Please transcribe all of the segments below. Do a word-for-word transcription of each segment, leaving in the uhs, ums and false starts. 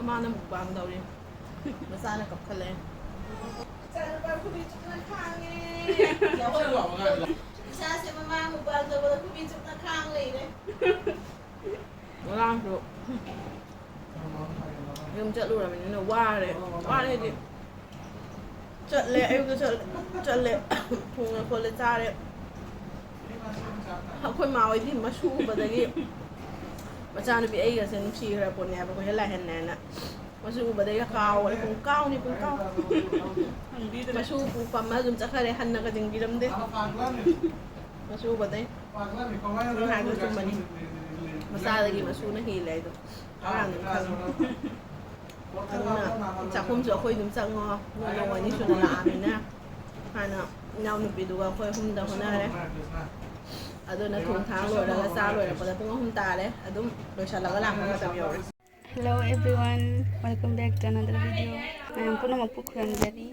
ꯃꯥꯅ ꯃꯨꯛꯕꯥꯡ ꯇꯧꯔꯤ꯫ ꯃꯆꯥꯅ ꯀꯞꯈꯠꯂꯛꯑꯦ꯫ ꯏꯆꯥꯅꯨꯄꯥ ꯈꯨꯕꯤ ꯆꯨꯞꯅ ꯈꯥꯡꯉꯦ꯫ ꯏꯆꯥꯁꯦ ꯃꯃꯥ ꯃꯨꯛꯕꯥꯡ ꯇꯧꯕꯗ ꯈꯨꯕꯤ ꯆꯨꯞꯅ ꯈꯥꯡ ꯂꯩꯔꯦ꯫ ꯉꯔꯥꯡꯁꯨ ꯌꯨꯝ ꯆꯠꯂꯨꯔꯕꯅꯤꯅ ꯋꯥꯔꯦ꯫ ꯋꯥꯔꯦ ꯍꯥꯏꯗꯤ ꯆꯠꯂꯦ, ꯑꯌꯨꯛꯇ ꯆꯠꯂꯦ, ꯆꯠꯂꯦ, ꯊꯣꯡꯉꯦ ꯈꯣꯠꯂꯦ, ꯆꯥꯔꯦ꯫ ꯑꯩꯈꯣꯏ ꯃꯥ ꯍꯣꯏꯗꯤ ꯃꯁꯨ ꯎꯕꯗꯒꯤ ꯃꯆꯥꯅꯨꯄꯤ ꯑꯩꯒꯁꯦ ꯅꯨꯡꯁꯤꯈ꯭ꯔ ꯄꯣꯠꯅꯦ ꯍꯥꯏꯕ, ꯀꯣꯏꯍꯦꯜ ꯂꯥꯏꯍꯟꯅꯦ ꯍꯥꯏꯅ꯫ ꯃꯁꯨ ꯎꯕꯗꯒꯤ ꯀꯥꯎꯔꯦ, ꯄꯨꯡ ꯀꯥꯎꯅꯤ, ꯄꯨꯡ ꯀꯥꯎ꯫ ꯃꯁꯨ ꯄꯨ ꯄꯝꯃ ꯑꯗꯨꯝ ꯆꯠꯈ꯭ꯔꯦ, ꯍꯟꯅꯒ ꯆꯤꯡꯕꯤꯔꯝꯗꯦ꯫ ꯃꯁꯨ ꯎꯕꯗꯩ꯫ ꯅꯪ ꯍꯥꯏꯗꯣ ꯆꯨꯝꯕꯅꯤ꯫ ꯃꯆꯥꯗꯒꯤ ꯃꯁꯨꯅ ꯍꯦꯜꯂꯦ ꯍꯥꯏꯗꯣ꯫ ꯑꯉꯥꯡꯗꯨꯅ ꯈꯪꯉꯤ꯫ ꯑꯗꯨꯅ ꯆꯥꯛꯈꯨꯝꯁꯨ ꯑꯩꯈꯣꯏ ꯑꯗꯨꯝ ꯆꯪꯉꯣ꯫ ꯅꯣꯏ ꯅꯣꯡ ꯑꯅꯤ ꯁꯨꯅ ꯂꯥꯛꯑꯃꯤꯅ ꯍꯥꯟꯅ ꯏꯅꯥꯎꯅꯨꯄꯤꯗꯨꯒ ꯑꯩꯈꯣꯏ ꯑꯍꯨꯝꯗ ꯍꯣꯠꯅꯔꯦ꯫ ꯑꯗꯨꯅ ꯊꯣꯡ ꯊꯥꯛ ꯂꯣꯏꯔꯒ ꯆꯥ ꯂꯣꯏꯔꯛꯄꯗ ꯄꯨꯡ ꯑꯍꯨꯝ ꯇꯥꯔꯦ꯫ ꯑꯗꯨꯝ ꯂꯣꯏꯁꯤꯜꯂꯒ ꯂꯥꯛꯄ ꯃꯇꯝ ꯌꯧꯔꯦ꯫ Hello everyone, welcome back to another video. ꯃꯌꯥꯝ ꯄꯨꯝꯅꯃꯛꯄꯨ ꯈꯨꯔꯨꯝꯖꯔꯤ꯫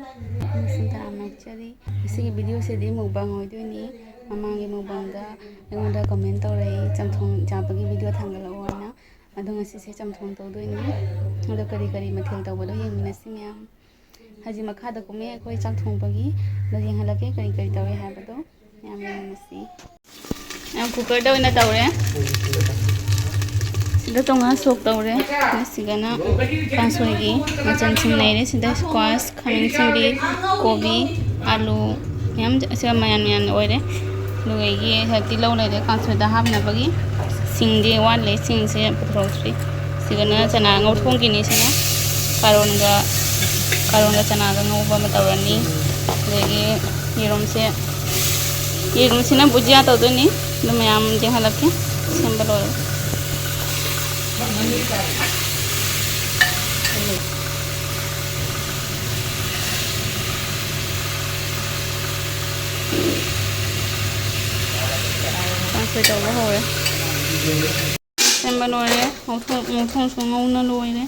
ꯁꯤꯟꯇꯥ ꯃꯥꯏꯆꯔꯤ꯫ ꯉꯁꯤꯒꯤ ꯚꯤꯗꯤꯑꯣꯁꯤꯗꯤ ꯃꯨꯛꯕꯥꯡ ꯑꯣꯏꯗꯣꯏꯅꯤ꯫ ꯃꯃꯥꯡꯒꯤ ꯃꯨꯛꯕꯥꯡꯗ ꯑꯩꯉꯣꯟꯗ ꯀꯃꯦꯟ ꯇꯧꯔꯛꯏ, ꯆꯝꯊꯣꯡ ꯆꯥꯕꯒꯤ ꯚꯤꯗꯤꯑꯣ ꯊꯥꯡꯒꯠꯂꯛꯑꯣ ꯍꯥꯏꯅ꯫ ꯑꯗꯣ ꯉꯁꯤꯁꯦ ꯆꯝꯊꯣꯡ ꯇꯧꯗꯣꯏꯅꯤ꯫ ꯑꯗꯣ ꯀꯔꯤ ꯀꯔꯤ ꯃꯊꯦꯜ ꯇꯧꯕꯗꯣ ꯌꯦꯡꯃꯤꯟꯅꯁꯤ ꯃꯌꯥꯝ꯫ ꯍꯧꯖꯤꯛ ꯃꯈꯥꯗ ꯀꯨꯝꯃꯦ ꯑꯩꯈꯣꯏ ꯆꯥꯛ ꯊꯣꯡꯕꯒꯤ꯫ ꯑꯗꯣ ꯌꯦꯡꯍꯜꯂꯛꯀꯦ ꯀꯔꯤ ꯀꯔꯤ ꯇꯧꯏ ꯍꯥꯏꯕꯗꯣ꯫ ꯃꯌꯥꯝ ꯌꯦꯡꯃꯤꯟꯅꯁꯤ꯫ ꯃꯌꯥꯝ ꯀꯨꯀꯔꯗ ꯑꯣꯏꯅ ꯇꯧꯔꯦ꯫ ꯁꯤꯗ ꯇꯣꯉꯥꯟ ꯁꯣꯛ ꯇꯧꯔꯦ꯫ ꯁꯤꯒꯅ ꯀꯥꯡꯁꯣꯏꯒꯤ ꯃꯆꯜꯁꯤꯡ ꯂꯩꯔꯦ꯫ ꯁꯤꯗ ꯁ꯭ꯀ꯭ꯋꯥꯁ, ꯈꯥꯃꯦꯟ ꯑꯁꯤꯟꯕꯤ, ꯀꯣꯕꯤ, ꯑꯂꯨ ꯃꯌꯥꯝ, ꯑꯁꯤꯒ ꯃꯌꯥꯟ ꯃꯌꯥꯟ ꯑꯣꯏꯔꯦ꯫ ꯑꯗꯨꯒ ꯑꯩꯒꯤ ꯇꯤꯜꯍꯧ ꯂꯩꯔꯦ ꯀꯥꯡꯁꯣꯏꯗ ꯍꯥꯞꯅꯕꯒꯤ꯫ ꯁꯤꯡꯗꯤ ꯋꯥꯠꯂꯤ, ꯁꯤꯡꯁꯦ ꯄꯨꯊꯣꯛꯇ꯭ꯔꯤ꯫ ꯁꯤꯒꯅ ꯆꯅꯥ ꯉꯧ ꯊꯣꯡꯈꯤꯅꯤ꯫ ꯁꯤꯅ ꯀꯥꯔꯣꯟꯒ, ꯀꯥꯔꯣꯟꯒ ꯆꯅꯥꯒ ꯉꯧꯕ ꯑꯃ ꯇꯧꯔꯅꯤ꯫ ꯑꯗꯒꯤ ꯌꯦꯔꯨꯝꯁꯦ, ꯌꯦꯔꯨꯝꯁꯤꯅ ꯕꯨꯖꯤꯌꯥ ꯇꯧꯗꯣꯏꯅꯤ꯫ ꯑꯗꯨ ꯃꯌꯥꯝ ꯌꯦꯡꯍꯜꯂꯛꯀꯦ ꯁꯦꯝꯕ ꯂꯣꯏꯔꯒ꯫ ꯀꯥꯡꯁꯣꯏ ꯇꯧꯕ ꯍꯧꯔꯦ꯫ ꯁꯦꯝꯕ ꯂꯣꯏꯔꯦ꯫ ꯃꯈꯣꯡ-, ꯃꯈꯣꯡꯁꯨ ꯉꯧꯅ ꯂꯣꯏꯔꯦ꯫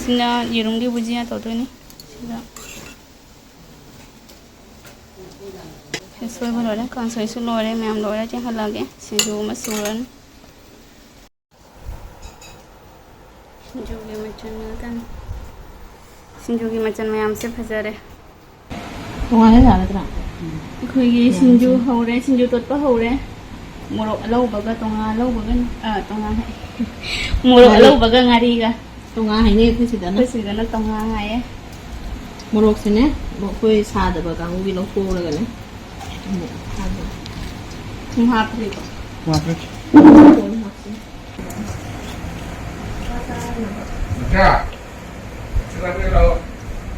ꯁꯤꯅ ꯌꯦꯔꯨꯝꯒꯤ ꯕꯨꯖꯤꯌꯥ ꯇꯧꯗꯣꯏꯅꯤ꯫ ꯁꯤꯗ ꯁꯤ ꯁꯣꯏꯕ ꯂꯣꯏꯔꯦ꯫ ꯀꯥꯡꯁꯣꯏꯁꯨ ꯂꯣꯏꯔꯦ꯫ ꯃꯌꯥꯝ ꯂꯣꯏꯔꯦ꯫ ꯆꯦꯟꯍꯜꯂꯛꯑꯒꯦ꯫ ꯁꯤꯡꯖꯨ ꯑꯃ ꯁꯨꯔꯅꯤ꯫ ꯁꯤꯡꯖꯨꯒꯤ ꯃꯆꯜ ꯉꯥꯛꯇꯅꯤ꯫ ꯁꯤꯡꯖꯨꯒꯤ ꯃꯆꯜ ꯃꯌꯥꯝꯁꯦ ꯐꯖꯔꯦ꯫ ꯇꯣꯉꯥꯟꯅ ꯁꯥꯒꯗ꯭ꯔꯥ? ꯑꯩꯈꯣꯏꯒꯤ ꯁꯤꯡꯖꯨ ꯍꯧꯔꯦ, ꯁꯤꯡꯖꯨ ꯇꯣꯠꯄ ꯍꯧꯔꯦ꯫ ꯃꯣꯔꯣꯛ ꯑꯂꯧꯕꯒ ꯇꯣꯉꯥꯟ ꯑꯂꯧꯕꯒ, ꯑ, ꯇꯣꯉꯥꯟ ꯍꯥꯏ꯫ ꯃꯣꯔꯣꯛ ꯉꯥꯔꯤ꯫ ꯑꯂꯧꯕꯒ ꯉꯥꯔꯤꯒ꯫ ꯇꯣꯉꯥꯟ ꯍꯥꯏꯅꯩ ꯑꯩꯈꯣꯏ ꯁꯤꯗꯅ꯫ ꯑꯩꯈꯣꯏ ꯁꯤꯗꯅ ꯇꯣꯉꯥꯟ ꯍꯥꯏꯌꯦ꯫ ꯃꯣꯔꯣꯛꯁꯤꯅꯦ, ꯑꯩꯈꯣꯏ ꯁꯥꯗꯕ ꯀꯥꯡꯕꯨꯒꯤ ꯂꯧꯊꯣꯛꯎꯔꯒꯅꯦ꯫ ꯑꯃꯨꯛ ꯍꯥꯞꯄꯦ꯫ ꯊꯨꯝ ꯍꯥꯞꯇ꯭ꯔꯤꯕꯣ? ꯍꯥꯞꯄꯦ꯫ ꯀꯣꯟꯅ ꯍꯥꯞꯁꯤ꯫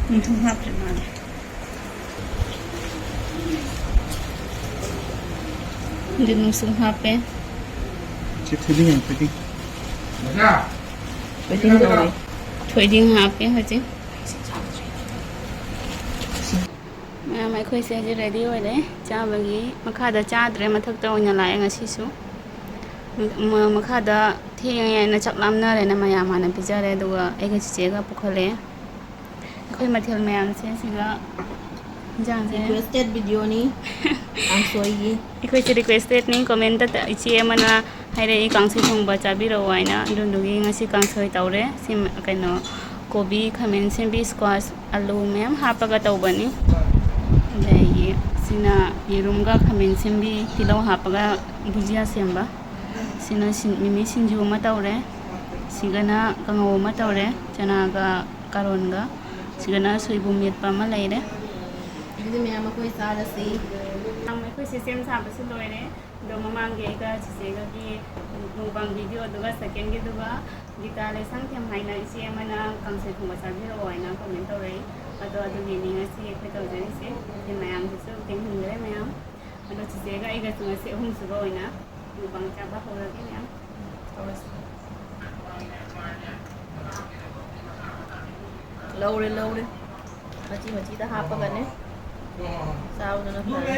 ꯎꯝ, ꯊꯨꯝ ꯍꯥꯞꯇ꯭ꯔꯤ ꯃꯥꯜꯂꯦ꯫ ꯑꯗꯨ ꯅꯨꯡꯁꯨ ꯍꯥꯞꯄꯦ꯫ ꯁꯤ ꯊꯣꯏꯗꯤꯡ ꯍꯥꯞꯄꯗꯤ꯫ ꯊꯣꯏꯗꯤꯡ ꯇꯧꯔꯤ꯫ ꯊꯣꯏꯗꯤꯡ ꯍꯥꯞꯄꯦ ꯍꯧꯖꯤꯛ꯫ ꯃꯌꯥꯝ, ꯑꯩꯈꯣꯏꯁꯦ ꯍꯧꯖꯤꯛ ꯔꯦꯗꯤ ꯑꯣꯏꯔꯦ ꯆꯥꯕꯒꯤ꯫ ꯃꯈꯥꯗ ꯆꯥꯗ꯭ꯔꯦ, ꯃꯊꯛꯇ ꯑꯣꯏꯅ ꯂꯥꯛꯑꯦ ꯉꯁꯤꯁꯨ꯫ ꯃ-, ꯃꯈꯥꯗ ꯊꯦꯡꯉꯦꯅ ꯆꯥꯛ ꯂꯥꯝꯅꯔꯦꯅ ꯃꯌꯥꯝ ꯍꯥꯟꯅ ꯄꯤꯖꯔꯦ, ꯑꯗꯨꯒ ꯑꯩꯒ ꯆꯤꯆꯦꯒ ꯄꯨꯈꯠꯂꯛꯑꯦ꯫ ꯑꯩꯈꯣꯏ ꯃꯊꯦꯜ ꯃꯌꯥꯝꯁꯦ ꯁꯤꯒ ꯏꯟꯖꯥꯡꯁꯦ requested videoꯅꯤ꯫ ꯀꯥꯡꯁꯣꯏꯒꯤ꯫ ꯑꯩꯈꯣꯏꯁꯦ requestedꯅꯤ, commentꯇ ꯏꯆꯦ ꯑꯃꯅ ꯍꯥꯏꯔꯛꯏ ꯀꯥꯡꯁꯣꯏ ꯊꯣꯡꯕ ꯆꯥꯕꯤꯔꯛꯑꯣ ꯍꯥꯏꯅ, ꯑꯗꯨꯗꯨꯒꯤ ꯉꯁꯤ ꯀꯥꯡꯁꯣꯏ ꯇꯧꯔꯦ꯫ ꯁꯤ ꯃ-, ꯀꯩꯅꯣ, ꯀꯣꯕꯤ, ꯈꯥꯃꯦꯟ ꯑꯁꯤꯟꯕꯤ, squash, ꯑꯂꯨ ꯃꯌꯥꯝ ꯍꯥꯞꯄꯒ ꯇꯧꯕꯅꯤ꯫ ꯑꯗꯒꯤ ꯁꯤꯅ ꯌꯦꯔꯨꯝꯒ ꯈꯥꯃꯦꯟ ꯑꯁꯤꯟꯕꯤ, ꯇꯤꯜꯍꯧ ꯍꯥꯞꯄꯒ ꯕꯨꯖꯤꯌꯥ ꯁꯦꯝꯕ꯫ ꯁꯤꯅ ꯁꯤꯡ-, ꯃꯤꯃꯤ ꯁꯤꯡꯖꯨ ꯑꯃ ꯇꯧꯔꯦ꯫ ꯁꯤꯒꯅ ꯀꯥꯡꯉꯧ ꯑꯃ ꯇꯧꯔꯦ, ꯆꯅꯥꯒ ꯀꯥꯔꯣꯟꯒ꯫ ꯁꯤꯒꯅ ꯁꯣꯏꯕꯨꯝ ꯃꯦꯠꯄ ꯑꯃ ꯂꯩꯔꯦ꯫ ꯑꯗꯨꯗꯤ ꯃꯌꯥꯝ ꯑꯩꯈꯣꯏ ꯆꯥꯔꯁꯤ꯫ ꯃꯌꯥꯝ ꯑꯩꯈꯣꯏꯁꯦ ꯁꯦꯝ ꯁꯥꯕꯁꯨ ꯂꯣꯏꯔꯦ꯫ ꯑꯗꯣ ꯃꯃꯥꯡꯒꯤ ꯑꯩꯒ ꯆꯤꯆꯦꯒꯒꯤ mukbang videoꯗꯨꯒ secondꯒꯤꯗꯨꯒ ꯒꯤꯇꯥ ꯂꯩꯁꯥꯡꯊꯦꯝ ꯍꯥꯏꯅ ꯏꯆꯦ ꯑꯃꯅ ꯀꯥꯡꯁꯣꯏ ꯊꯣꯡꯕ ꯆꯥꯕꯤꯔꯛꯑꯣ ꯍꯥꯏꯅ comment ꯇꯧꯔꯛꯏ꯫ ꯑꯗꯣ ꯑꯗꯨꯒꯤꯅꯤ ꯉꯁꯤ ꯑꯩꯈꯣꯏ ꯇꯧꯖꯔꯤꯁꯦ꯫ ꯃꯊꯦꯜ ꯃꯌꯥꯝꯗꯨꯁꯨ ꯌꯦꯡꯍꯟꯈ꯭ꯔꯦ ꯃꯌꯥꯝ꯫ ꯑꯗꯣ ꯆꯤꯆꯦꯒ ꯑꯩꯒꯁꯨ ꯉꯁꯤ ꯑꯍꯨꯝꯁꯨꯕ ꯑꯣꯏꯅ mukbang ꯆꯥꯕ ꯍꯧꯔꯒꯦ ꯃꯌꯥꯝ꯫ ꯇꯧꯔꯁꯤ꯫ ꯂꯧꯔꯦ, ꯂꯧꯔꯦ꯫ ꯃꯆꯤ ꯃꯆꯤꯗ ꯍꯥꯞꯄꯒꯅꯦ꯫ ꯆꯥꯕꯗꯨꯅ ꯐꯔꯦ꯫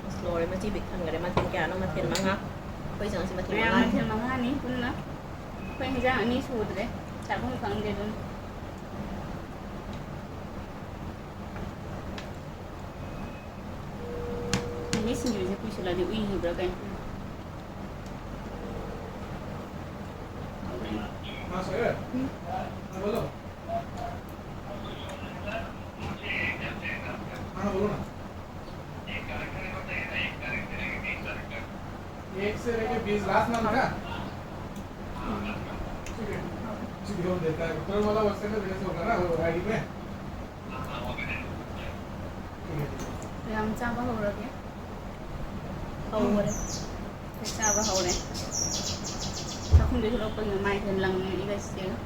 ꯑꯁ, ꯂꯣꯏꯔꯦ, ꯃꯆꯤ ꯄꯤꯛ ꯊꯟꯈꯔꯦ꯫ ꯃꯊꯦꯜ ꯀꯌꯥꯅꯣ? ꯃꯊꯦꯜ ꯃꯉꯥ꯫ ꯑꯩꯈꯣꯏꯁꯦ ꯉꯁꯤ ꯃꯊꯦꯜ ꯃꯌꯥꯝ ꯃꯉꯥꯅꯤ꯫ ꯃꯊꯦꯜ ꯃꯉꯥꯅꯤ ꯄꯨꯟꯅ꯫ ꯑꯩꯈꯣꯏ ꯍꯤꯟꯖꯥꯡ ꯑꯅꯤ ꯁꯨꯗ꯭ꯔꯦ꯫ ꯆꯥꯐꯝ ꯈꯪꯗꯦ ꯑꯗꯨꯝ꯫ ꯅꯦꯅꯦ ꯁꯤꯡꯖꯨꯁꯦ ꯀꯨꯏꯁꯜꯂꯗꯤ ꯎꯏ ꯍꯤꯕ꯭ꯔꯥ ꯀꯩꯅꯣ? हाँ सर। हाँ, बोलो। हाँ, बोलो ना। एक से लेके बीस, लास्ट नाम था। ठीक है। ठीक है, हम देता है। ऊपर वाला WhatsApp पे भेज होगा ना, वो आईडी पे। ꯌꯥꯝ ꯆꯥꯕ ꯍꯧꯔꯒꯦ꯫ ꯍꯧꯔꯦ꯫ ꯆꯥꯕ ꯍꯧꯔꯦ꯫ ꯆꯥꯛꯈꯨꯝꯗꯩ ꯊꯣꯛꯂꯛꯄꯒꯤ ꯃꯃꯥꯏꯁꯦ ꯂꯪꯉꯦ ꯑꯩꯒ ꯆꯦꯒ꯫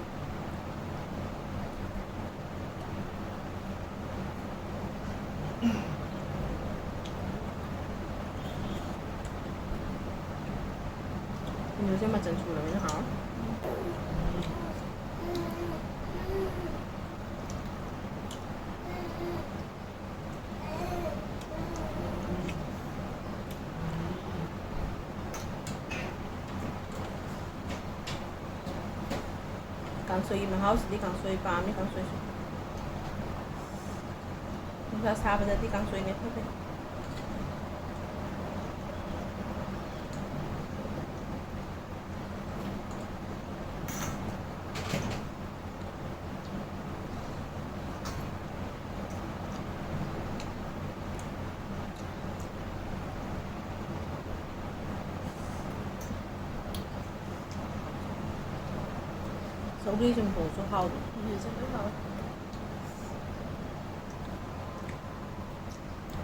ꯁꯤꯡꯖꯨꯁꯦ ꯃꯆꯜ ꯁꯨꯔꯕꯅꯤꯅ ꯍꯥꯎꯔꯦ꯫ ꯀꯥꯡꯁꯣꯏꯒꯤ ꯃꯍꯥꯎꯁꯤꯗꯤ ꯀꯥꯡꯁꯣꯏ ꯄꯥꯝꯃꯤ, ꯀꯥꯡꯁꯣꯏꯁꯨ꯫ ꯅꯨꯡꯁꯥ ꯁꯥꯕꯗꯗꯤ ꯀꯥꯡꯁꯣꯏꯅ ꯐꯖꯩ꯫ ꯁꯧꯒ꯭ꯔꯤ ꯆꯝꯊꯣꯡꯁꯨ ꯍꯥꯎꯕꯅꯤ꯫ ꯎꯝ, ꯁꯧꯒ꯭ꯔꯤ ꯍꯥꯎꯋꯦ꯫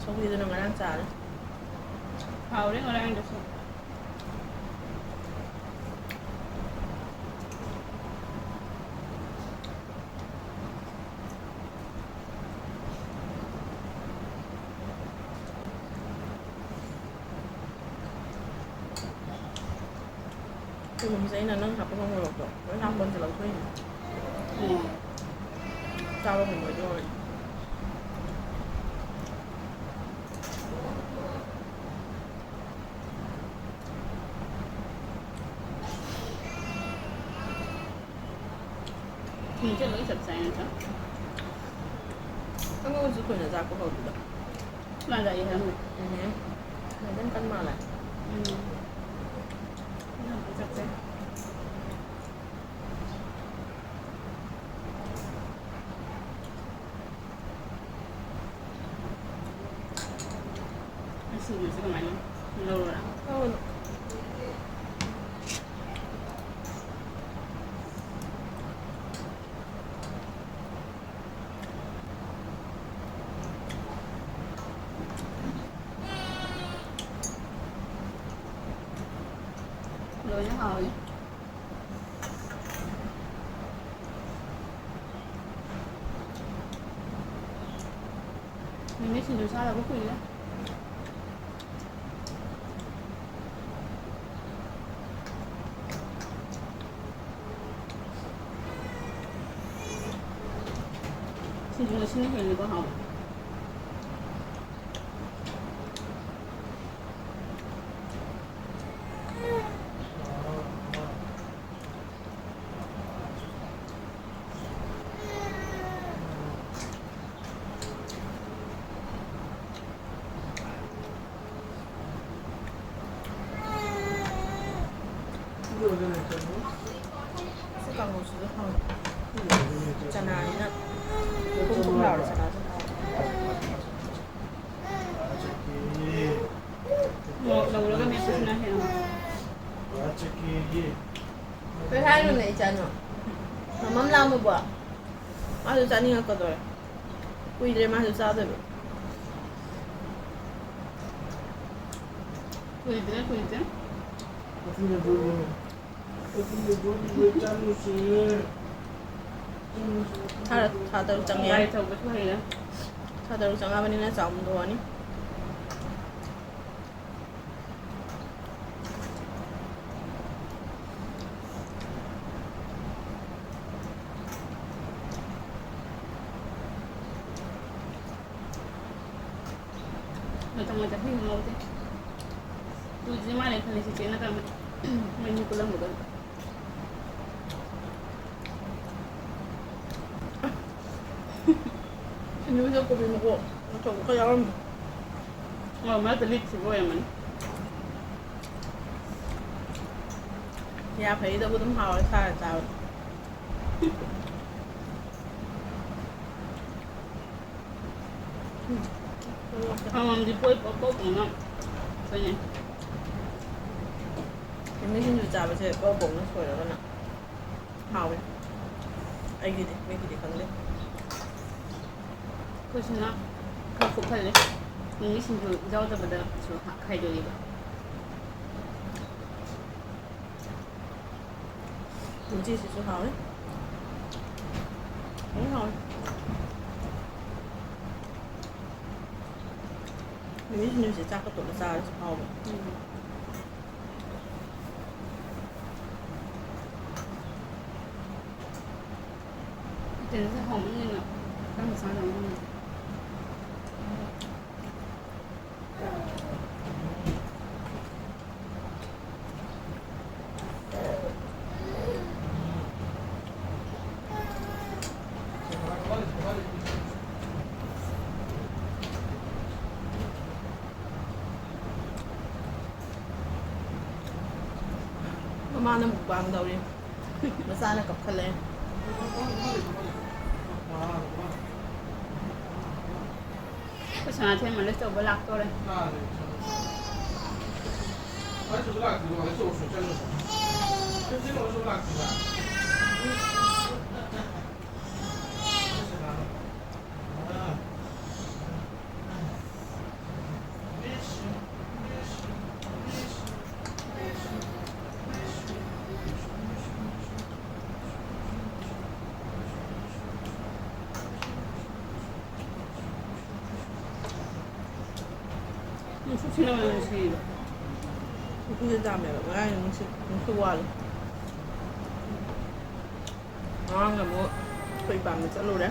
ꯁꯧꯒ꯭ꯔꯤꯗꯨꯅ ꯉꯔꯥꯡ ꯆꯥꯔꯦ꯫ ꯍꯥꯎꯔꯦ ꯉꯔꯥꯡꯗꯨꯁꯨ꯫ ꯁꯣꯏꯕꯨꯝꯁꯦ ꯑꯩꯅ ꯅꯪ ꯍꯥꯞꯄ ꯃꯣꯔꯣꯛꯇꯣ ꯂꯣꯏ ꯍꯥꯞꯄ ꯑꯝꯇ ꯂꯧꯊꯣꯛꯏꯅꯦ꯫ ꯎꯝ꯫ ꯆꯥꯕ ꯉꯝꯃꯣꯏꯗꯧꯔꯦ꯫ ꯑꯉꯧꯕꯁꯨ ꯀꯨꯏꯅ ꯆꯥꯛꯄ ꯍꯧꯗꯦꯗ꯫ ꯃꯥꯟꯅꯩꯌꯦ ꯍꯥꯏꯕꯅꯤ꯫ ꯎꯝ꯫ ꯃꯩꯗꯤ ꯌꯥꯝ ꯀꯟ ꯃꯥꯜꯂꯦ꯫ ꯎꯝ꯫ ꯌꯥꯝ ꯆꯥꯛꯆꯩ꯫ ꯁꯤꯡꯖꯨꯁꯦ ꯀꯃꯥꯏꯅ ꯂꯧꯔꯣꯔꯥ? ꯂꯧꯔꯣ꯫ ꯂꯣꯏꯅ ꯍꯥꯎꯏ꯫ ꯃꯤꯃꯤ ꯁꯤꯡꯖꯨ ꯆꯥꯗꯕ ꯀꯨꯏꯔꯦ꯫ ꯁꯤꯡꯖꯨꯅ ꯁꯤꯅ ꯍꯦꯜꯂꯤꯀꯣ ꯍꯥꯎꯕ꯫ ꯁꯤ ꯀꯥꯡꯍꯧꯁꯤꯁꯨ ꯍꯥꯎꯏ꯫ ꯆꯅꯥꯅꯤꯅ ꯄꯨꯝ ꯄꯨꯝ ꯂꯥꯎꯔꯦ ꯆꯅꯥꯁꯦ꯫ ꯃꯣꯔꯣꯛ ꯂꯧꯔꯒ ꯃꯦꯠꯄꯁꯤꯅ ꯍꯦꯟꯅ ꯍꯥꯎꯏ꯫ ꯀꯩ ꯍꯥꯏꯅꯣꯅꯦ ꯏꯆꯥꯅꯣ? ꯃꯃꯝ ꯂꯥꯝꯃꯕꯣ? ꯃꯥꯁꯨ ꯆꯥꯅꯤꯡꯉꯛꯀꯗꯧꯔꯦ꯫ ꯀꯨꯏꯗ꯭ꯔꯦ ꯃꯥꯁꯨ ꯆꯥꯗꯣꯏꯕ꯫ ꯀꯨꯏꯗ꯭ꯔꯦ, ꯀꯨꯏꯗ꯭ꯔꯦ꯫ ꯊꯥ, ꯊꯥ ꯇꯔꯨꯛ ꯆꯪꯉꯦ꯫ ꯒꯥꯔꯤ ꯊꯧꯕꯁꯨ ꯍꯩꯔꯦ꯫ ꯊꯥ ꯇꯔꯨꯛ ꯆꯪꯉꯛꯑꯕꯅꯤꯅ ꯆꯥꯎꯅ ꯊꯣꯛꯑꯅꯤ꯫ ꯃꯇꯝ ꯃꯇꯝ ꯍꯨꯏ ꯉꯥꯎꯗꯦ꯫ ꯀꯨꯏꯗ꯭ꯔꯤ ꯃꯥꯜꯂꯦ ꯈꯜꯂꯤꯁꯦ ꯆꯦꯅ ꯀꯔꯝ ꯃꯣꯏꯅꯤ ꯄꯨꯜꯂꯝꯕꯗꯣ꯫ ꯁꯤꯡꯖꯨꯁꯦ ꯀꯣꯕꯤ ꯃꯀꯨ ꯑꯆꯧꯕ ꯈꯔ ꯌꯥꯎꯔꯝꯃꯦ꯫ ꯃꯔꯛ ꯃꯔꯛꯇ ꯂꯤꯠꯈꯤꯕ ꯑꯣꯏꯔꯝꯃꯅꯤ꯫ ꯌꯥ ꯐꯩꯗꯕꯨ ꯑꯗꯨꯝ ꯍꯥꯎꯔꯦ ꯁꯥꯔ ꯆꯥꯕ꯫ ꯎꯝ꯫ ꯑꯃꯃꯝꯗꯤ ꯄꯣꯏ ꯄꯣꯛ ꯄꯣꯛꯇꯧꯅ ꯁꯣꯏꯅꯩ꯫ ꯃꯤꯃꯤ ꯁꯤꯡꯖꯨ ꯆꯥꯕꯁꯦ ꯄꯣꯛ ꯄꯣꯛꯅ ꯁꯣꯏꯔꯒꯅ ꯍꯥꯎꯋꯦ꯫ ꯑꯩꯒꯤꯗꯤ, ꯃꯤꯒꯤꯗꯤ ꯈꯪꯗꯦ꯫ ꯑꯩꯈꯣꯏꯁꯤꯅ ꯈꯔ ꯀꯨꯞꯍꯜꯂꯦ꯫ ꯃꯤꯃꯤ ꯁꯤꯡꯖꯨ ꯌꯥꯎꯗꯕꯗꯁꯨ ꯈꯥꯏꯗꯣꯛꯏꯕ꯫ ꯎꯆꯤꯁꯤꯁꯨ ꯍꯥꯎꯋꯤ꯫ ꯂꯣꯏ ꯍꯥꯎꯋꯤ꯫ ꯃꯤꯃꯤ ꯁꯤꯡꯖꯨꯁꯦ ꯆꯥꯛꯀ ꯇꯣꯠꯂ ꯆꯥꯔꯁꯨ ꯍꯥꯎꯕ꯫ ꯎꯝ꯫ ꯇꯦꯁꯁꯦ ꯍꯥꯎꯕꯅꯤꯅ ꯈꯤꯇꯪ ꯆꯥꯅꯕ ꯍꯣꯠꯅꯩ꯫ ꯃꯃꯥꯅ mukbang ꯇꯧꯔꯤ꯫ ꯃꯆꯥꯅ ꯀꯞꯈꯠꯂꯛꯑꯦ꯫ ꯑꯩꯈꯣꯏ ꯁꯅꯥꯊꯣꯏ ꯃꯥꯂꯦꯁ ꯇꯧꯕ ꯂꯥꯛꯇꯣꯔꯦ꯫ ꯅꯨꯡꯁꯤꯠ ꯁꯤꯠꯂꯝꯃꯦ, ꯅꯨꯡꯁꯤꯠ꯫ ꯎꯈ꯭ꯔꯨꯜꯗ ꯇꯥꯔꯝꯃꯦꯕ꯫ ꯉꯔꯥꯡ ꯅꯨꯡꯁꯤꯠ, ꯅꯨꯡꯁꯤꯠ ꯋꯥꯂꯦ꯫ ꯉꯔꯥꯡꯅ ꯑꯃꯨꯛ ꯑꯩꯈꯣꯏ ꯏꯄꯥꯝꯗ ꯆꯠꯂꯨꯔꯦ꯫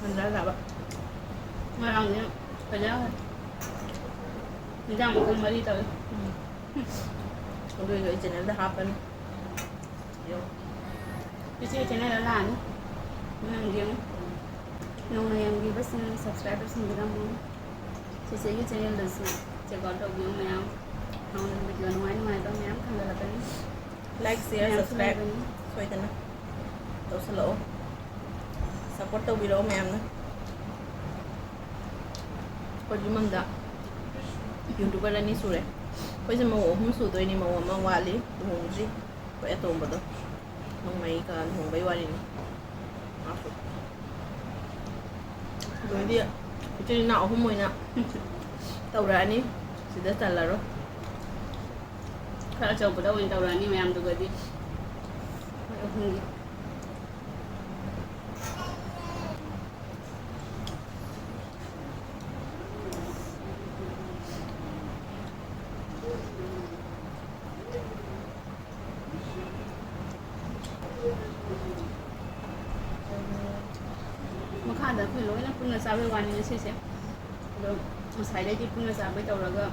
ꯇꯟꯖꯥ ꯆꯥꯕ꯫ ꯉꯔꯥꯡꯗꯤ ꯐꯖꯅ ꯏꯟꯖꯥꯡ ꯃꯈꯜ ꯃꯔꯤ ꯇꯧꯋꯤ꯫ ꯎꯝ꯫ ꯑꯗꯨꯏꯁꯨ ꯑꯩ channelꯗ ꯍꯥꯞꯄꯅꯤ꯫ ꯌꯦꯡꯉꯨ꯫ ꯏꯆꯦ channelꯗ ꯂꯥꯛꯑꯅꯤ꯫ ꯅꯪ ꯌꯦꯡꯉꯨ꯫ ꯅꯧꯅ ꯌꯦꯡꯕꯤꯕꯁꯤꯡ, subscriberꯁꯤꯡꯒꯤꯗꯃꯛ ꯆꯦꯆꯦꯒꯤ channelꯗꯁꯨ check out ꯇꯧꯕꯤꯌꯨ ꯃꯌꯥꯝ꯫ ꯅꯉꯣꯟꯗ video ꯅꯨꯡꯉꯥꯏ ꯅꯨꯡꯉꯥꯏꯕ ꯃꯌꯥꯝ ꯊꯥꯡꯒꯠꯂꯛꯀꯅꯤ꯫ Like, share, ꯃꯌꯥꯝꯁꯨ subscribe ꯂꯩꯕꯅꯤ꯫ ꯁꯣꯏꯗꯅ ꯇꯧꯁꯜꯂꯛꯑꯣ꯫ Support ꯇꯧꯕꯤꯔꯛꯑꯣ ꯃꯌꯥꯝꯅ꯫ ꯑꯩꯈꯣꯏ ꯏꯃꯨꯡꯗ YouTuber ꯑꯅꯤ ꯁꯨꯔꯦ꯫ ꯑꯩꯈꯣꯏꯁꯦ ꯃꯧ ꯑꯍꯨꯝ ꯁꯨꯗꯣꯏꯅꯤ, ꯃꯧ ꯑꯃ ꯋꯥꯠꯂꯤ, ꯂꯨꯍꯣꯡꯗ꯭ꯔꯤ꯫ ꯑꯩꯈꯣꯏ ꯑꯇꯣꯝꯕꯗꯣ ꯅꯣꯡꯃꯩꯒ ꯂꯨꯍꯣꯡꯕꯩ ꯋꯥꯔꯤꯅꯤ꯫ ꯃꯥꯁꯨ ꯑꯗꯩꯗꯤ ꯏꯆꯤꯜ ꯏꯅꯥꯎ ꯑꯍꯨꯝ ꯑꯣꯏꯅ ꯇꯧꯔꯛꯑꯅꯤ꯫ ꯁꯤꯗ ꯆꯜꯂꯔꯣꯏ꯫ ꯈꯔ ꯑꯆꯧꯕꯗ ꯑꯣꯏꯅ ꯇꯧꯔꯛꯑꯅꯤ ꯃꯌꯥꯝꯗꯨꯒꯗꯤ꯫ ꯃꯣꯏ ꯑꯍꯨꯝꯒꯤ꯫ ꯃꯈꯥꯗ ꯑꯩꯈꯣꯏ ꯂꯣꯏꯅ ꯄꯨꯟꯅ ꯆꯥꯕꯩ ꯋꯥꯅꯤ ꯉꯁꯤꯁꯦ꯫ ꯑꯗꯣ ꯉꯁꯥꯏꯗꯩꯗꯤ ꯄꯨꯟꯅ ꯆꯥꯕꯩ ꯇꯧꯔꯒ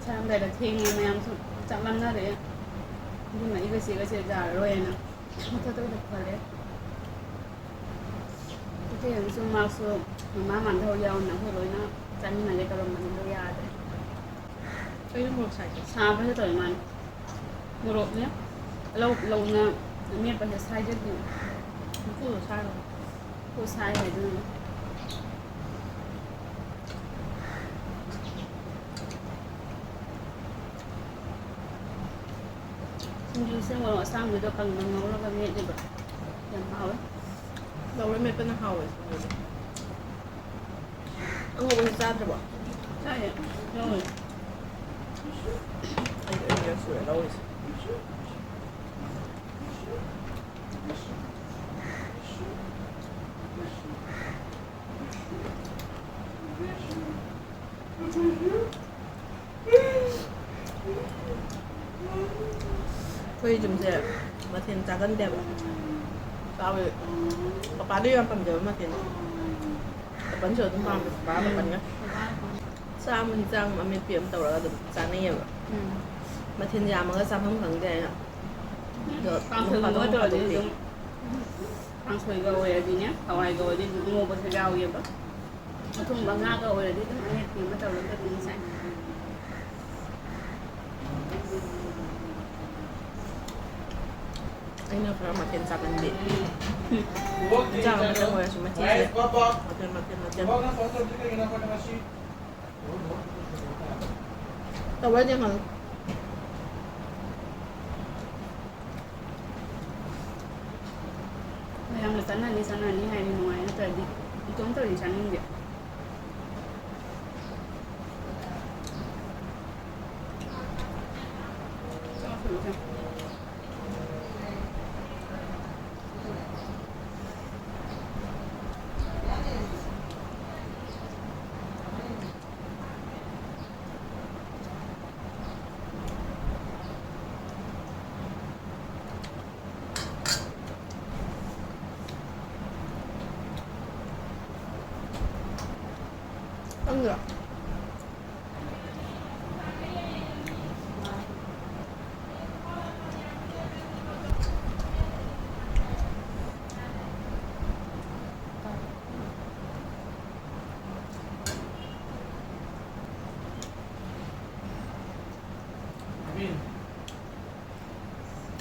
ꯆꯥꯔꯝꯗꯥꯏꯗ ꯊꯦꯡꯉꯦ, ꯃꯌꯥꯝꯁꯨ ꯆꯥꯛ ꯂꯥꯝꯅꯔꯦ꯫ ꯑꯗꯨꯅ ꯑꯩꯒ ꯆꯦꯒꯁꯦ ꯌꯥꯔꯔꯣꯏꯅ ꯃꯊꯛꯇ ꯑꯣꯏꯅ ꯄꯨꯈꯠꯂꯦ꯫ ꯏꯆꯦ ꯍꯧꯖꯤꯛꯁꯨ ꯃꯥꯁꯨ ꯃꯃꯥ ꯃꯥꯟꯗꯍꯧ ꯌꯥꯎꯅ ꯑꯩꯈꯣꯏ ꯂꯣꯏꯅ ꯆꯥꯃꯤꯟꯅꯒꯦ ꯇꯧꯔꯝꯕꯅꯤ, ꯑꯗꯣ ꯌꯥꯗ꯭ꯔꯦ꯫ ꯀꯩꯅꯣ ꯃꯣꯔꯣꯛ ꯁꯥꯏꯁꯦ? ꯁꯥꯕꯁꯦ ꯇꯧꯔꯤ ꯃꯥꯅꯤ꯫ ꯃꯣꯔꯣꯛꯅꯦ, ꯂꯧ ꯂꯧꯅ ꯃꯦꯠꯄꯁꯦ ꯁꯥꯏꯖꯗꯦ꯫ ꯃꯀꯨꯗꯣ ꯁꯥꯏꯔꯣ? ꯃꯀꯨ ꯁꯥꯏ ꯍꯥꯏꯗꯨꯅ꯫ ꯁꯤꯡꯖꯨꯁꯦ ꯃꯣꯔꯣꯛ ꯑꯁꯥꯡꯕꯤꯗꯣ ꯀꯪꯅ ꯉꯧꯔꯒ ꯃꯦꯠꯂꯦꯕ꯫ ꯌꯥꯝ ꯍꯥꯎꯋꯦ꯫ ꯂꯧꯔ ꯃꯦꯠꯄꯅ ꯍꯥꯎꯋꯦ ꯁꯤꯡꯖꯨꯗꯤ꯫ ꯑꯉꯧꯕꯁꯦ ꯆꯥꯗ꯭ꯔꯕꯣ? ꯆꯥꯏꯌꯦ꯫ ꯂꯧꯔꯦ꯫ ꯑꯩꯗꯤ ꯑꯅꯤꯔꯛ ꯁꯨꯔꯦ ꯂꯧꯔꯤꯁꯦ꯫ ꯑꯩꯈꯣꯏ ꯌꯨꯝꯁꯦ ꯃꯊꯦꯜ ꯆꯥꯒꯟꯗꯦꯕ꯫ ꯆꯥꯕ, ꯄꯄꯥꯗꯤ ꯌꯥꯝ ꯄꯥꯝꯖꯕ ꯃꯊꯦꯜꯅꯤ꯫ ꯄꯥꯄꯟꯁꯨ ꯑꯗꯨꯝ ꯄꯥꯝꯃꯦ, ꯄꯄꯥ ꯄꯥꯄꯟꯒ꯫ ꯆꯥꯝꯃ ꯍꯤꯟꯖꯥꯡ ꯑꯃꯦꯠꯄꯤ ꯑꯃ ꯇꯧꯔꯒ ꯑꯗꯨꯝ ꯆꯥꯅꯩꯌꯦꯕ꯫ ꯎꯝ꯫ ꯃꯊꯦꯜ ꯌꯥꯝꯃꯒ ꯆꯥꯐꯝ ꯈꯪꯗꯦ ꯍꯥꯏꯅ꯫ ꯑꯗꯣ ꯀꯥꯡꯁꯣꯏꯒꯨꯝꯕ ꯅꯣꯡ ꯐꯥꯗꯣꯛ ꯇꯧꯔꯗꯤ ꯍꯥꯎꯇꯣꯛꯄꯤ꯫ ꯑꯗꯨꯝ꯫ ꯀꯥꯡꯁꯣꯏꯒ ꯑꯣꯏꯔꯗꯤꯅꯦ, ꯍꯋꯥꯏꯒ ꯑꯣꯏꯔꯗꯤ ꯑꯗꯨꯝ ꯉꯧꯕꯁꯨ ꯌꯥꯎꯋꯦꯕ꯫ ꯑꯊꯣꯡꯕ ꯉꯥꯒ ꯑꯣꯏꯔꯗꯤ ꯑꯗꯨꯝ ꯑꯃꯦꯠꯄꯤ ꯑꯃ ꯇꯧꯔꯒ ꯑꯗꯨꯝ ꯆꯥꯏ꯫ ꯑꯩꯅ ꯈꯔ ꯃꯊꯦꯜ ꯆꯥꯒꯟꯕꯤ꯫ ꯏꯟꯖꯥꯡ ꯑꯃꯇꯪ ꯑꯣꯏꯔꯁꯨ ꯃꯊꯦꯜꯁꯦ ꯃꯊꯦꯜ, ꯃꯊꯦꯜ, ꯃꯊꯦꯜ꯫ ꯇꯧꯕ꯭ꯔꯗꯤ ꯌꯦꯡꯍꯜꯂꯨ꯫ ꯃꯌꯥꯝꯅ ꯆꯠꯅꯅꯤ, ꯆꯠꯅꯅꯤ ꯍꯥꯏꯔꯗꯤ ꯅꯨꯡꯉꯥꯏ, ꯅꯠꯇ꯭ꯔꯗꯤ ꯏꯇꯣꯝꯇ ꯑꯣꯏꯗꯤ ꯆꯥꯅꯤꯡꯗꯦ꯫ ꯈꯪꯗ꯭ꯔꯣ?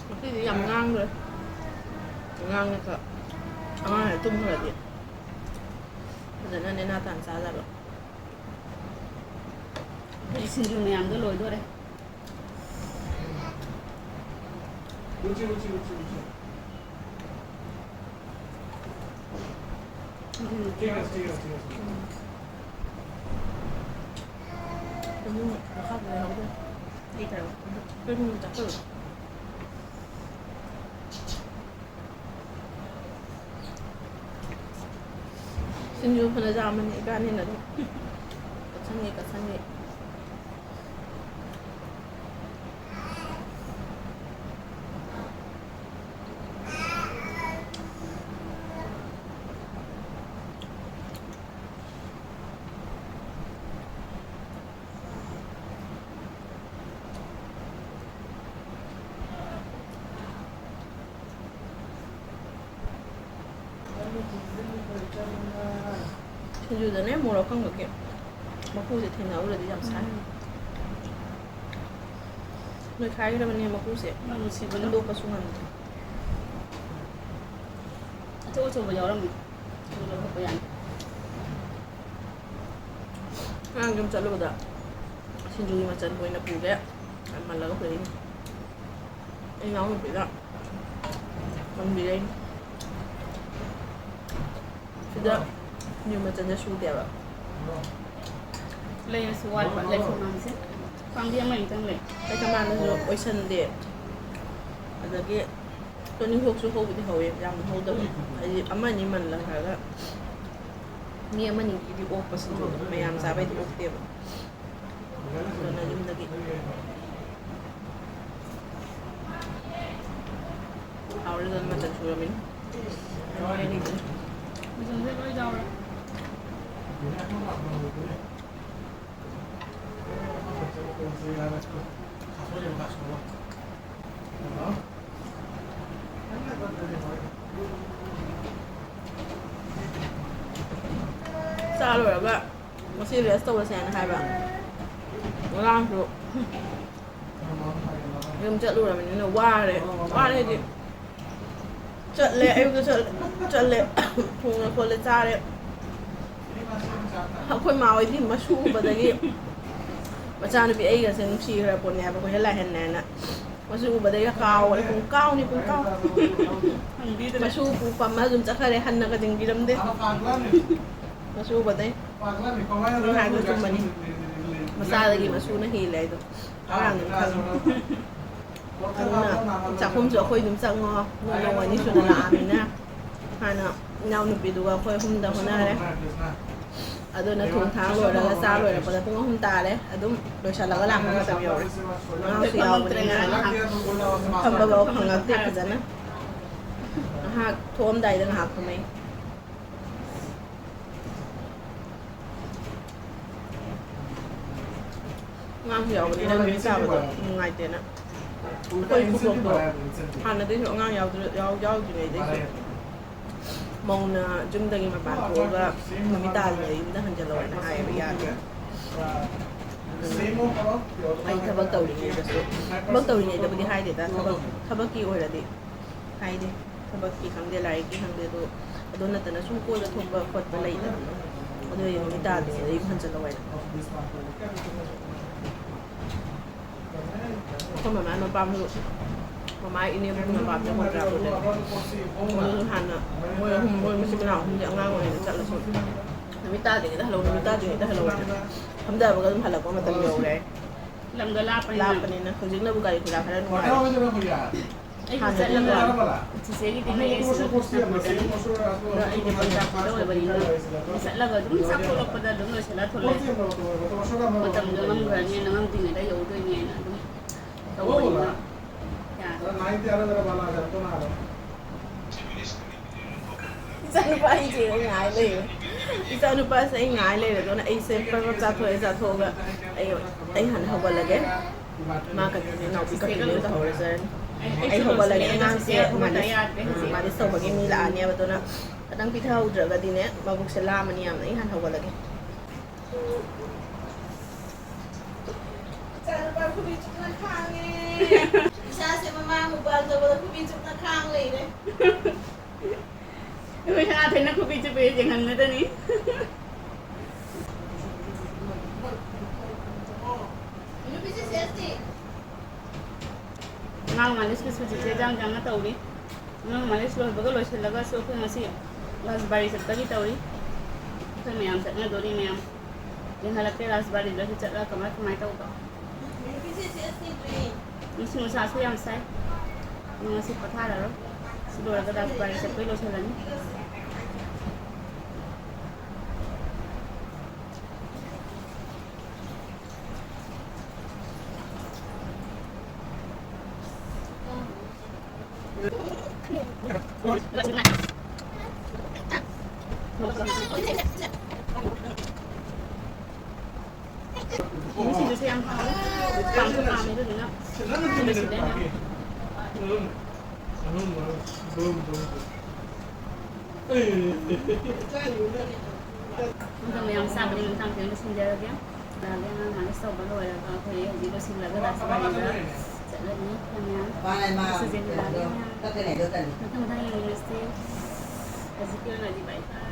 ꯉꯁꯤꯗꯤ ꯌꯥꯝ ꯉꯥꯡꯈ꯭ꯔꯦ꯫ ꯉꯥꯡꯉꯦ ꯈꯔ꯫ ꯑꯉꯥꯡꯁꯦ ꯇꯨꯝꯈ꯭ꯔꯗꯤ ꯐꯖꯅ ꯅꯦꯅꯥ ꯇꯥꯅ ꯆꯥꯖꯕ꯫ ꯑꯩꯈꯣꯏ ꯁꯤꯡꯖꯨ ꯃꯌꯥꯝꯗꯣ ꯂꯣꯏꯗꯣꯔꯦ꯫ ꯎꯝ꯫ ꯎꯝ꯫ ꯎꯝ, ꯃꯈꯥꯗ ꯂꯩꯍꯧꯗꯦ꯫ ꯑꯩ ꯇꯧꯔꯒ꯫ ꯎꯝ, ꯆꯥꯁꯜꯂꯣ꯫ ꯁꯤꯡꯖꯨ ꯐꯅ ꯆꯥꯕꯅꯤ ꯏꯕꯥꯅꯤꯅ ꯑꯗꯨꯝ꯫ ꯀꯠꯁꯟꯒꯦ, ꯀꯠꯁꯟꯒꯦ꯫ ꯁꯤꯡꯖꯨꯗꯅꯦ ꯃꯣꯔꯣꯛ ꯑꯀꯪꯕꯒꯤ ꯃꯀꯨꯁꯦ ꯊꯦꯡꯅꯍꯧꯔꯗꯤ ꯌꯥꯝ ꯁꯥꯏ꯫ ꯅꯣꯏꯈꯥꯏꯈ꯭ꯔꯕꯅꯦ ꯃꯀꯨꯁꯦ꯫ ꯅꯨꯡꯁꯤꯕꯅ꯫ ꯁꯦꯝꯗꯣꯛꯄꯁꯨ ꯉꯝꯗꯦ꯫ ꯑꯆꯧ ꯑꯆꯧꯕ ꯌꯥꯎꯔꯝꯃꯤ꯫ ꯑꯗꯨ ꯂꯧꯊꯣꯛꯄ ꯌꯥꯅꯤ꯫ ꯉꯔꯥꯡ ꯌꯨꯝ ꯆꯠꯂꯨꯕꯗ ꯁꯤꯡꯖꯨꯒꯤ ꯃꯆꯜ ꯑꯣꯏꯅ ꯄꯨꯒꯦ꯫ ꯌꯥꯝ ꯃꯜꯂꯒ ꯄꯨꯔꯛꯏꯅꯤ꯫ ꯑꯩ ꯏꯅꯥꯎꯅꯨꯄꯤꯅ ꯃꯟꯕꯤꯔꯩ꯫ ꯁꯤꯗ ꯌꯨꯝ ꯃꯆꯟꯁꯦ ꯁꯨꯗꯦꯕ꯫ ꯂꯩꯔꯁꯨ ꯋꯥꯠꯄ ꯂꯩꯐꯝꯁꯦ꯫ ꯄꯥꯝꯕꯤ ꯑꯃꯅꯤꯇꯪ ꯂꯩ꯫ ꯂꯩꯐꯝꯁꯨ ꯑꯣꯏꯁꯟꯗꯦ꯫ ꯑꯗꯒꯤ ꯇꯣꯅꯤꯡꯈꯣꯛꯁꯨ ꯍꯧꯕꯗꯤ ꯍꯧꯋꯦ, ꯌꯥꯝ ꯍꯧꯗꯕ꯫ ꯍꯥꯏꯗꯤ ꯑꯃꯅꯤ ꯃꯜꯂ ꯈꯔꯒ ꯃꯤ ꯑꯃꯅꯤꯒꯤꯗꯤ ꯑꯣꯛꯄꯁꯤꯁꯨ ꯃꯌꯥꯝ ꯆꯥꯕꯩꯗꯤ ꯑꯣꯛꯇꯦꯕ꯫ ꯑꯗꯨꯅ ꯌꯨꯝꯗꯒꯤ ꯍꯥꯎꯔꯦ, ꯑꯗꯨꯅ ꯃꯆꯜ ꯁꯨꯔꯝꯃꯤꯅ꯫ ꯃꯆꯜꯁꯦ ꯂꯣꯏ ꯌꯥꯎꯔꯦ꯫ ꯆꯥ ꯂꯣꯏꯔꯒ ꯉꯁꯤ rest ꯇꯧꯔꯁꯦ ꯍꯥꯏꯅ ꯍꯥꯏꯕ꯫ ꯉꯔꯥꯡꯁꯨ ꯌꯨꯝ ꯆꯠꯂꯨꯔꯕꯅꯤꯅ ꯋꯥꯔꯦ꯫ ꯋꯥꯔꯦ ꯍꯥꯏꯗꯤ ꯆꯠꯂꯦ, ꯑꯌꯨꯛꯇ ꯆꯠ-, ꯆꯠꯂꯦ, ꯊꯣꯡꯉꯦ ꯈꯣꯠꯂꯦ ꯆꯥꯔꯦ꯫ ꯑꯩꯈꯣꯏ ꯃꯥ ꯍꯣꯏꯗꯤ ꯃꯁꯨ ꯎꯕꯗꯒꯤ ꯃꯆꯥꯅꯨꯄꯤ ꯑꯩꯒꯁꯦ ꯅꯨꯡꯁꯤꯈ꯭ꯔ ꯄꯣꯠꯅꯦ ꯍꯥꯏꯕ, ꯑꯩꯈꯣꯏ ꯍꯦꯜꯂꯥꯏ ꯍꯦꯟꯅꯦꯅ꯫ ꯃꯁꯨ ꯎꯕꯗꯒꯤ ꯀꯥꯎꯔꯦ, ꯄꯨꯡ ꯀꯥꯎꯅꯤ, ꯄꯨꯡ ꯀꯥꯎ꯫ ꯃꯁꯨ ꯄꯨ ꯄꯝꯃ ꯑꯗꯨꯝ ꯆꯠꯈ꯭ꯔꯦ, ꯍꯟꯅꯒ ꯆꯤꯡꯕꯤꯔꯝꯗꯦ꯫ ꯃꯁꯨ ꯎꯕꯗꯩ꯫ ꯅꯪ ꯍꯥꯏꯗꯣ ꯆꯨꯝꯕꯅꯤ꯫ ꯃꯆꯥꯗꯒꯤ ꯃꯁꯨꯅ ꯍꯦꯜꯂꯦ ꯍꯥꯏꯗꯣ꯫ ꯑꯉꯥꯡꯗꯨꯅ ꯈꯪꯉꯤ꯫ ꯑꯗꯨꯅ ꯆꯥꯛꯈꯨꯝꯁꯨ ꯑꯩꯈꯣꯏ ꯑꯗꯨꯝ ꯆꯪꯉꯣ꯫ ꯅꯣꯏ ꯅꯣꯡ ꯑꯅꯤ ꯁꯨꯅ ꯂꯥꯛꯑꯃꯤꯅ꯫ ꯍꯥꯟꯅ ꯏꯅꯥꯎꯅꯨꯄꯤꯗꯨꯒ ꯑꯩꯈꯣꯏ ꯑꯍꯨꯝꯗ ꯍꯣꯠꯅꯔꯦ꯫ ꯑꯗꯨꯅ ꯊꯣꯡ ꯊꯥꯛ ꯂꯣꯏꯔꯒ ꯆꯥ ꯂꯣꯏꯔꯛꯄꯗ ꯄꯨꯡ ꯑꯍꯨꯝ ꯇꯥꯔꯦ꯫ ꯑꯗꯨꯝ ꯂꯣꯏꯁꯤꯜꯂꯒ ꯂꯥꯛꯄ ꯃꯇꯝ ꯌꯧꯔꯦ꯫ ꯑꯉꯥꯡꯁꯨ ꯌꯥꯎꯕꯅꯤꯅ ꯉꯥꯏꯍꯥꯛ ꯐꯝꯕꯐꯥꯎ ꯐꯪꯉꯛꯇꯦ ꯐꯖꯅ꯫ ꯉꯥꯏꯍꯥꯛ ꯊꯣꯛꯑꯝꯗꯥꯏꯗ ꯉꯥꯏꯍꯥꯛ ꯐꯝꯃꯛꯏ꯫ ꯑꯉꯥꯡꯁꯨ ꯌꯥꯎꯕꯅꯤꯅ ꯅꯨꯃꯤꯠ ꯇꯥꯕꯗꯣ ꯅꯨꯡꯉꯥꯏꯇꯦꯅ꯫ ꯑꯩꯈꯣꯏ ꯈꯨꯗꯣꯛꯇꯣ ꯍꯥꯟꯅꯗꯩꯁꯨ ꯑꯉꯥꯡ ꯌꯥꯎꯗ꯭ꯔ-, ꯌꯥꯎ-, ꯌꯥꯎꯗ꯭ꯔꯤꯉꯩꯗꯩꯁꯨ ꯃꯧꯅ ꯌꯨꯝꯗꯒꯤ ꯃꯄꯥꯟ ꯊꯣꯛꯑꯒ ꯅꯨꯃꯤꯠ ꯇꯥꯗ꯭ꯔꯤꯉꯩꯗ ꯌꯨꯝꯗ ꯍꯟꯖꯜꯂꯣꯅ ꯍꯥꯏꯌꯦꯕ, ꯌꯥꯗꯦ꯫ ꯑꯗꯨꯅ ꯑꯩ ꯊꯕꯛ ꯇꯧꯔꯤꯉꯩꯗꯁꯨ, ꯊꯕꯛ ꯇꯧꯔꯤꯉꯩꯗꯕꯨꯗꯤ ꯍꯥꯏꯗꯦꯗ, ꯊꯕꯛ, ꯊꯕꯛꯀꯤ ꯑꯣꯏꯔꯗꯤ ꯍꯥꯏꯗꯦ꯫ ꯊꯕꯛꯀꯤ ꯈꯪꯗꯦ, ꯂꯥꯏꯔꯤꯛꯀꯤ ꯈꯪꯗꯦ, ꯑꯗꯣ, ꯑꯗꯨ ꯅꯠꯇꯅ ꯁꯨꯝ ꯀꯣꯏꯕ ꯊꯣꯛꯄ ꯈꯣꯠꯄ ꯂꯩꯗꯅ, ꯑꯗꯨ ꯑꯩ ꯅꯨꯃꯤꯠ ꯇꯥꯗ꯭ꯔꯤꯉꯩꯗ ꯌꯨꯝ ꯍꯟꯖꯜꯂꯣ ꯍꯥꯏꯅ꯫ ꯑꯩꯈꯣꯏ ꯃꯃꯥ ꯃꯄꯥꯝꯁꯨ, ꯃꯃꯥ ꯏꯅꯦ ꯃꯄꯥꯝꯁꯦ ꯀꯣꯟꯗ꯭ꯔꯥꯄꯨꯔꯗꯅꯦ꯫ ꯃꯣꯏꯁꯨ ꯍꯥꯟꯅ, ꯃꯣꯏ ꯑꯍꯨꯝ, ꯃꯣꯏ ꯃꯆꯤꯟ ꯃꯅꯥꯎ ꯑꯍꯨꯝꯁꯦ ꯑꯉꯥꯡ ꯑꯣꯏꯔꯤꯉꯩꯗ ꯆꯠꯂꯁꯨ, "ꯅꯨꯃꯤꯠ ꯇꯥꯗ꯭ꯔꯤꯉꯩꯗ ꯍꯜꯂꯛꯎ, ꯅꯨꯃꯤꯠ ꯇꯥꯗ꯭ꯔꯤꯉꯩꯗ ꯍꯜꯂꯛꯎ" ꯍꯥꯏꯅ ꯐꯝꯊꯕꯒ ꯑꯗꯨꯝ ꯍꯜꯂꯛꯄ ꯃꯇꯝ ꯌꯧꯔꯦ꯫ ꯂꯝꯗꯣ ꯂꯥꯞꯄꯅꯤꯅ꯫ ꯂꯥꯞꯄꯅꯤꯅ ꯍꯧꯖꯤꯛꯅꯕꯨ ꯒꯥꯔꯤ ꯒꯨꯔꯥ ꯈꯔ ꯅꯨꯡꯉꯥꯏꯔꯦ꯫ ꯑꯩꯁꯨ ꯆꯠꯂꯒ, ꯆꯤꯆꯦꯒꯤꯗꯤ ꯅꯛꯑꯦ ꯁꯤꯗ ꯅꯛꯄꯗꯅꯤ꯫ ꯑꯗꯣ ꯑꯩꯗꯤ ꯀꯣꯟꯗ꯭ꯔꯥꯄꯨꯔꯗ ꯑꯣꯏꯕꯅꯤꯅ ꯆꯠꯂꯒ ꯑꯗꯨꯝ ꯆꯥꯛ ꯇꯣꯛꯂꯛꯄꯗ ꯑꯗꯨꯝ ꯂꯣꯏꯁꯤꯜꯂ ꯊꯣꯛꯂꯛꯑꯦ꯫ ꯃꯇꯝꯗꯣ ꯉꯝꯈ꯭ꯔꯅꯤꯅ, ꯉꯝꯗ꯭ꯔꯤꯉꯩꯗ ꯌꯧꯗꯣꯏꯅꯦꯅ ꯑꯗꯨꯝ ꯇꯧꯕꯅꯤꯅ ꯌꯥꯔꯦ꯫ ꯏꯆꯥꯅꯨꯄꯥ ꯑꯩꯁꯦ ꯉꯥꯏ ꯂꯩꯔꯦ꯫ ꯏꯆꯥꯅꯨꯄꯥꯁꯦ ꯑꯩ ꯉꯥꯏ ꯂꯩꯔꯦ꯫ ꯑꯗꯨꯅ ꯑꯩꯁꯦ ꯄ꯭ꯔꯞ ꯄ꯭ꯔꯞ ꯆꯥꯊꯣꯛꯑꯦ, ꯆꯥꯊꯣꯛꯑꯒ ꯑꯩ, ꯑꯩ ꯍꯥꯟꯅ ꯍꯧꯒꯠꯂꯒꯦ꯫ ꯃꯥ ꯀꯩꯅꯣ ꯏꯅꯥꯎꯄꯤ ꯀꯩꯅꯣ ꯇꯧꯍꯧꯔꯖꯔꯅꯤ꯫ ꯑꯩ ꯍꯧꯒꯠꯂꯒꯦ꯫ ꯑꯉꯥꯡꯁꯦ ꯃꯥꯂꯤꯁ, ꯃꯥꯂꯤꯁ ꯇꯧꯕꯒꯤ ꯃꯤ ꯂꯥꯛꯑꯅꯦꯕ꯫ ꯑꯗꯨꯅ ꯈꯤꯇꯪ ꯄꯤꯊꯍꯧꯗ꯭ꯔꯒꯗꯤꯅꯦ ꯃꯕꯨꯛꯁꯦ ꯂꯥꯝꯃꯅꯤ ꯌꯥꯝꯅ꯫ ꯑꯩ ꯍꯥꯟꯅ ꯍꯧꯒꯠꯂꯒꯦ꯫ ꯏꯆꯥꯅꯨꯄꯥ ꯈꯨꯕꯤ ꯆꯨꯞꯅ ꯈꯥꯡꯉꯦ꯫ ꯏꯁꯥꯁꯦ ꯃꯃꯥ ꯃꯄꯥꯟ ꯇꯧꯕꯗ ꯈꯨꯕꯤ ꯆꯨꯞꯅ ꯈꯥꯡ ꯂꯩꯔꯦ꯫ ꯑꯩꯈꯣꯏ ꯁꯅꯥꯊꯣꯏꯅ ꯈꯨꯕꯤ ꯆꯨꯞꯄꯦ ꯌꯦꯡꯍꯟꯒꯗꯅꯤ꯫ ꯅꯨꯄꯤꯁꯦ ꯁꯦꯁꯇꯤ꯫ ꯑꯉꯥꯡ ꯃꯥꯂꯤꯁꯀꯤꯁꯨ ꯆꯤꯆꯦ ꯆꯥꯡ ꯆꯥꯡꯅ ꯇꯧꯔꯤ꯫ ꯑꯉꯥꯡ ꯃꯥꯂꯤꯁ ꯂꯣꯏꯕꯒ ꯂꯣꯏꯁꯤꯜꯂꯒꯁꯨ ꯑꯩꯈꯣꯏ ꯉꯁꯤ ꯔꯥꯖꯕꯥꯔꯤ ꯆꯠꯄꯒꯤ ꯇꯧꯔꯤ꯫ ꯑꯩꯈꯣꯏ ꯃꯌꯥꯝ ꯆꯠꯅꯗꯣꯔꯤ ꯃꯌꯥꯝ꯫ ꯌꯦꯡꯍꯜꯂꯛꯀꯦ ꯔꯥꯖꯕꯥꯔꯤꯗꯁꯨ ꯆꯠꯂꯒ ꯀꯃꯥꯏ ꯀꯃꯥꯏ ꯇꯧꯕ꯫ ꯉꯁꯤ ꯅꯨꯡꯁꯥꯁꯨ ꯌꯥꯝ ꯁꯥꯏ꯫ ꯑꯗꯨ ꯉꯁꯤ ꯄꯣꯊꯥꯔꯔꯣꯏ꯫ ꯁꯤ ꯂꯣꯏꯔꯒ ꯔꯥꯖꯕꯥꯔꯤ ꯆꯠꯄꯩ ꯂꯣꯏꯁꯤꯜꯂꯅꯤ꯫ ꯁꯤꯡꯖꯨꯁꯦ ꯌꯥꯝ ꯍꯥꯎꯋꯦ꯫ ꯄꯥꯝꯁꯨ ꯄꯥꯝꯃꯦ, ꯑꯗꯨꯗꯨꯅ ꯁꯤꯗ ꯁꯤꯗ ꯌꯥꯝ ꯎꯝ, ꯎꯝ, ꯎꯝ, ꯎꯝ, ꯎꯝ꯫ ꯑꯗꯣ ꯃꯌꯥꯝ ꯆꯥꯕꯗꯤ ꯃꯊꯪ ꯃꯊꯪ ꯂꯣꯏꯁꯤꯟꯖꯔꯒꯦ꯫ ꯂꯥꯛꯑꯒꯦ꯫ ꯑꯉꯥꯡ ꯃꯥꯂꯤꯁ ꯇꯧꯕ ꯂꯣꯏꯔꯒ ꯑꯩꯈꯣꯏ ꯍꯧꯖꯤꯛ ꯂꯣꯏꯁꯤꯜꯂꯒ ꯂꯥꯁ ꯃꯥꯂꯤꯁꯇ ꯆꯠꯂꯅꯤ꯫ ꯃꯌꯥꯝ ꯃꯥꯅꯦ, ꯃꯥ ꯁꯤꯖꯟ ꯂꯥꯛꯑꯒꯦ꯫ ꯃꯌꯥꯝ ꯆꯠꯀꯅꯤ, ꯆꯠꯀꯅꯤ꯫ ꯃꯊꯪ ꯃꯊꯪ ꯌꯦꯡꯃꯤꯟꯅꯁꯤ꯫ ꯍꯧꯖꯤꯛꯀꯤ ꯑꯣꯏꯅꯗꯤ ꯕꯥꯏ ꯕꯥꯏ꯫